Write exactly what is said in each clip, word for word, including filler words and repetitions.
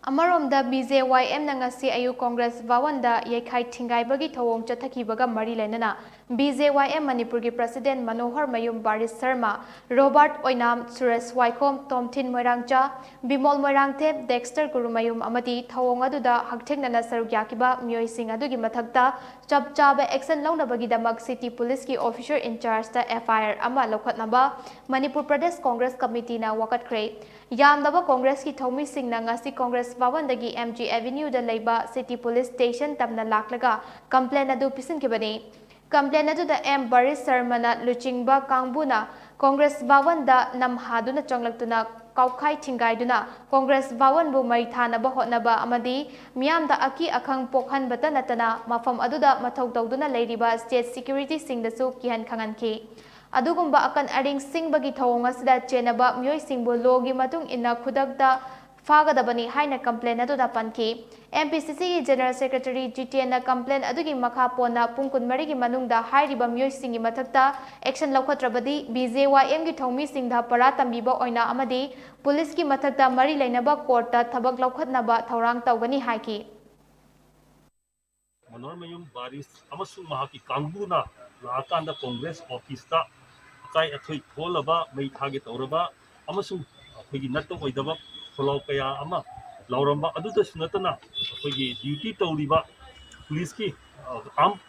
ꯑꯃꯔꯣꯝꯗ, B J ꯋꯥꯏ ꯑꯦꯝꯅ ꯉꯁꯤ ꯑꯌꯨꯛ ꯀꯣꯡꯒ꯭ꯔꯦꯁ ꯚꯋꯟꯗ ꯌꯩꯈꯥꯏ ꯊꯤꯡꯒꯥꯏꯕꯒꯤ ꯊꯧꯑꯣꯡ ꯆꯠꯊꯈꯤꯕꯒ ꯃꯔꯤ ꯂꯩꯅꯅ ꯕꯤ ꯖꯦ ꯋꯥꯏ ꯑꯦꯝ ꯃꯅꯤꯄꯨꯔꯒꯤ ꯄ꯭ꯔꯁꯤꯗꯦꯟ ꯃꯅꯣꯍꯔ ꯃꯌꯨꯝ ꯕꯥꯔꯤꯁ ꯁꯔꯃ, ꯔꯣꯕꯥꯔꯠ ꯑꯣꯏꯅꯥꯝ, ꯁꯨꯔꯦꯁ ꯋꯥꯏꯈꯣꯝ, ꯇꯣꯝꯊꯤꯟ ꯃꯣꯏꯔꯥꯡꯆꯥ, ꯕꯤꯃꯣꯜ ꯃꯣꯏꯔꯥꯡꯊꯦꯝ, ꯗꯦꯛꯁꯇꯔ ꯒꯨꯔꯨꯃꯌꯨꯝ ꯑꯃꯗꯤ ꯊꯧꯑꯣꯡ ꯑꯗꯨꯗ ꯍꯛꯊꯦꯡꯅꯅ ꯁꯔꯨꯛ ꯌꯥꯈꯤꯕ ꯃꯤꯑꯣꯏꯁꯤꯡ ꯑꯗꯨꯒꯤ ꯃꯊꯛꯇ ꯆꯞ ꯆꯥꯕ action ꯂꯧꯅꯕꯒꯤꯗꯃꯛ city policeꯀꯤ officer in chargeꯇ F I R ꯑꯃ ꯂꯧꯈꯠꯅꯕ ꯃꯅꯤꯄꯨꯔ ꯄ꯭ꯔꯗꯦꯁ ꯀꯣꯡꯒ꯭ꯔꯦꯁ ꯀꯃꯤꯇꯤꯅ ꯋꯥꯀꯠꯈ꯭ꯔꯦ꯫ ꯌꯥꯝꯂꯕ ꯀꯣꯡꯒ꯭ꯔꯦꯁꯀꯤ ꯊꯧꯃꯤꯁꯤꯡꯅ ꯉꯁꯤ ꯀꯣꯡꯒ꯭ꯔꯦꯁ ꯚꯋꯟꯗꯒꯤ M G Avenueꯗ ꯂꯩꯕ city police station ꯇꯝꯅ ꯂꯥꯛꯂꯒ complaint ꯑꯗꯨ ꯄꯤꯁꯤꯟꯈꯤꯕꯅꯤ꯫ Complaint ꯑꯗꯨꯗ ꯑꯦꯝ ꯕꯔꯤꯁ ꯁꯔꯃꯅ ꯂꯨꯆꯤꯡꯕ ꯀꯥꯡꯕꯨꯅ ꯀꯣꯡꯒ꯭ꯔꯦꯁ ꯚꯋꯟꯗ ꯅꯝꯍꯥꯗꯨꯅ ꯆꯪꯂꯛꯇꯨꯅ ꯀꯥꯎꯈꯥꯏ ꯊꯤꯡꯒꯥꯏꯗꯨꯅ ꯀꯣꯡꯒ꯭ꯔꯦꯁ ꯚꯋꯟꯕꯨ ꯃꯩ ꯊꯥꯅꯕ ꯍꯣꯠꯅꯕ ꯑꯃꯗꯤ ꯃꯤꯌꯥꯝꯗ ꯑꯀꯤ ꯑꯈꯪ ꯄꯣꯛꯍꯟꯕꯇ ꯅꯠꯇꯅ ꯃꯐꯝ ꯑꯗꯨꯗ ꯃꯊꯧ ꯇꯧꯗꯨꯅ ꯂꯩꯔꯤꯕ state securityꯁꯤꯡꯗꯁꯨ ꯀꯤꯍꯟ ꯈꯪꯍꯟꯈꯤ꯫ ꯑꯗꯨꯒꯨꯝꯕ ꯑꯀꯟ ꯑꯔꯤꯡ ꯁꯤꯡꯕꯒꯤ ꯊꯧꯑꯣꯡ ꯑꯁꯤꯗ ꯆꯦꯟꯅꯕ ꯃꯤꯑꯣꯏꯁꯤꯡꯕꯨ lawꯒꯤ ꯃꯇꯨꯡ ꯏꯟꯅ ꯈꯨꯗꯛꯇ ꯐꯥꯒꯗꯕꯅꯤ ꯍꯥꯏꯅ complaint ꯑꯗꯨꯗ ꯄꯟꯈꯤ꯫ M P C Cꯒꯤ General Secretary ꯖꯤꯇꯦꯟꯅ complaint ꯑꯗꯨꯒꯤ ꯃꯈꯥ ꯄꯣꯟꯅ ꯄꯨꯡ ꯀꯨꯟꯃꯔꯤꯒꯤ ꯃꯅꯨꯡꯗ ꯍꯥꯏꯔꯤꯕ ꯃꯤꯑꯣꯏꯁꯤꯡꯒꯤ ꯃꯊꯛꯇ action ꯂꯧꯈꯠꯇ꯭ꯔꯕꯗꯤ B J Y Mꯒꯤ ꯊꯧꯃꯤꯁꯤꯡꯗ ꯄꯔꯥ ꯇꯝꯕꯤꯕ ꯑꯣꯏꯅ ꯑꯃꯗꯤ policeꯀꯤ ꯃꯊꯛꯇ ꯃꯔꯤ ꯂꯩꯅꯕ courtꯇ ꯊꯕꯛ ꯂꯧꯈꯠꯅꯕ ꯊꯧꯔꯥꯡ ꯇꯧꯒꯅꯤ ꯍꯥꯏꯈꯤ꯫ ꯃꯅꯣꯍꯔꯃꯌꯨꯝ ꯕꯥꯔꯤꯁ ꯑꯃꯁꯨꯡ ꯃꯍꯥꯛꯀꯤ ꯀꯥꯡꯕꯨꯅ ꯂꯥꯛꯑꯀꯥꯟꯗ ꯀꯣꯡꯒ꯭ꯔꯦꯁ ꯑꯣꯐꯤꯁꯇ ꯑꯀꯥꯏ ꯑꯊꯣꯏ ꯊꯣꯛꯍꯜꯂꯕ, ꯃꯩ ꯊꯥꯒꯦ ꯇꯧꯔꯕ ꯑꯃꯁꯨꯡ ꯑꯩꯈꯣꯏꯒꯤ ꯅꯠꯇ ꯑꯣꯏꯗꯕ ꯈꯣꯜꯂꯥꯎ ꯀꯌꯥ ꯑꯃ ꯂꯥꯎꯔꯝꯕ ꯑꯗꯨꯗꯁꯨ ꯅꯠꯇꯅ ꯑꯩꯈꯣꯏꯒꯤ duty ꯇꯧꯔꯤꯕ policeꯀꯤ armed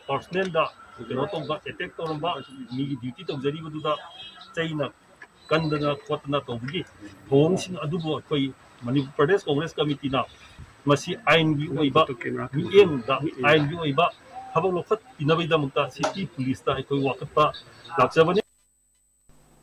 personnelꯗ ꯀꯩꯅꯣ ꯇꯧꯕ, attack ꯇꯧꯔꯝꯕ, ꯃꯤꯒꯤ duty ꯇꯧꯖꯔꯤꯕꯗꯨꯗ ꯆꯩꯅ ꯀꯟꯗꯅ ꯈꯣꯠꯇꯅ ꯇꯧꯕꯒꯤ ꯊꯧꯑꯣꯡꯁꯤꯡ ꯑꯗꯨꯕꯨ ꯑꯩꯈꯣꯏ ꯃꯅꯤꯄꯨꯔ ꯄ꯭ꯔꯗꯦꯁ ꯀꯣꯡꯒ꯭ꯔꯦꯁ ꯀꯃꯤꯇꯤꯅ ꯃꯁꯤ ꯑꯥꯏꯟꯒꯤ ꯑꯣꯏꯕ ꯃꯤꯠꯌꯦꯡꯗ, ꯑꯥꯏꯟꯒꯤ ꯑꯣꯏꯕ ꯊꯕꯛ ꯂꯧꯈꯠꯄꯤꯅꯕꯒꯤꯗꯃꯛꯇ city policeꯇ ꯑꯩꯈꯣꯏ ꯋꯥꯀꯠꯄ ꯂꯥꯛꯆꯕꯅꯤ꯫